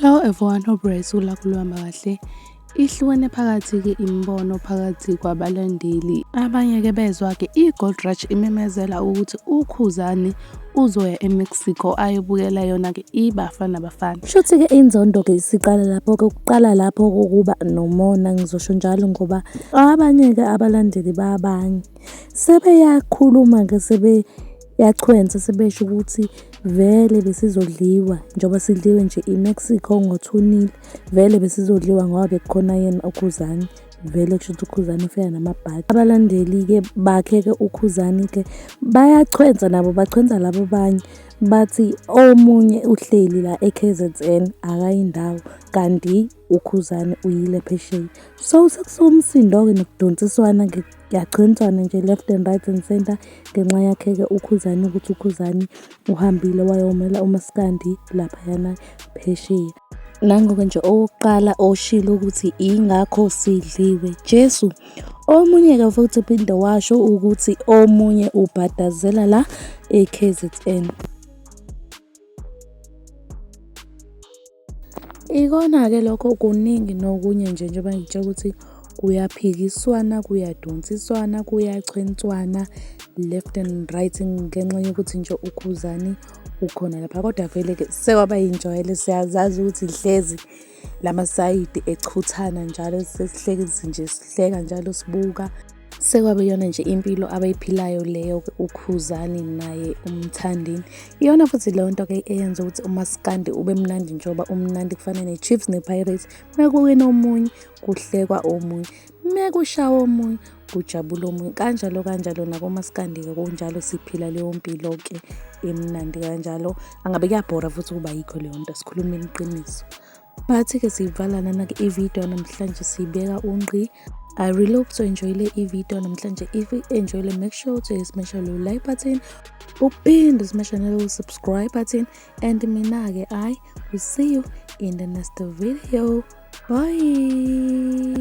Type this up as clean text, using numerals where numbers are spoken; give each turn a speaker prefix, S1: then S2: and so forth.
S1: Hello everyone, hope usuku lakho luhamba kahle. Ihlukene phakathi-ke imibono phakathi kwabalandeli. Abanye-ke bezwa-ke i-Gold Rush imemezela ukuthi uKhuzani uzoya eMexico ayobukela yona-ke iBafana Bafana.
S2: Shuthi-ke inzondo-ke isiqala lapho-ke kuqala lapho kokuba nomona ngizosho njalo ngoba abanye-ke abalandeli babanye sebeyakhuluma-ke sebeyachwensa sebesho ukuthi vele besizodliwa njengoba sidliwe nje i-Mexico ngo-2-0 vele besizodliwa ngoba bekukhona yena uKhuzani vele kusho ukuthi uKhuzani ufika namabhadi. Abalandeli-ke bakhe-ke uKhuzani-ke bayachwensa nabo bachwensa labo abanye bathi omunye uhleli la e-K_Z_N akayindawo kanti uKhuzani uyile phesheya. So sekusuka umsindo-ke nokudonsiswana-ke kuyachwenswana nje left and right and center ngenxa yakhe-ke uKhuzani ukuthi uKhuzani uhambile wayomela umaskandi laphayana phesheya. Nangoke nje owokuqala oshilo ukuthi ingakho sidliwe Jesu. Omunye-ke futhi uphinde washo ukuthi omunye ubhadazela la e-K_Z_N. Ikona-ke lokho kuningi nokunye nje njengoba ngikutshela ukuthi kuyaphikiswana, kuyadonsiswana, kuyachwenswana left and right ngenxa yokuthi nje uKhuzani ukhona lapha. Kodwa vele-ke sekwaba yinjwayelo siyazazi ukuthi hlezi lamasayidi echuthana njalo sesihlezi nje sihleka njalo sibuka. Sekwabe iyona nje impilo abayiphilayo leyo uKhuzani naye uMthandeni. Iyona futhi leyo nto-ke eyenza ukuthi umaskandi ube mnandi njengoba umnandi kufana ne-Chiefs ne-Pirates. Mekuwina omunye kuhlekwa omunye, mekushawa omunye kujabula omunye, kanjalo kanjalo nakomaskandi-ke kunjalo siphila leyo mpilo-ke emnandi kanjalo. Angabe kuyabhora futhi ukuba yikho leyo nto, sikhulumeni iqiniso. But-ke siyivala lana-ke ividiyo namhlanje siyibeka ungqi. I really hope to enjoyile ividiyo namhlanje. If you enjoyile, make sure to smash lo like button, uphinde smash nalo subscribe button, and mina-ke I will see you in the next video. Bye.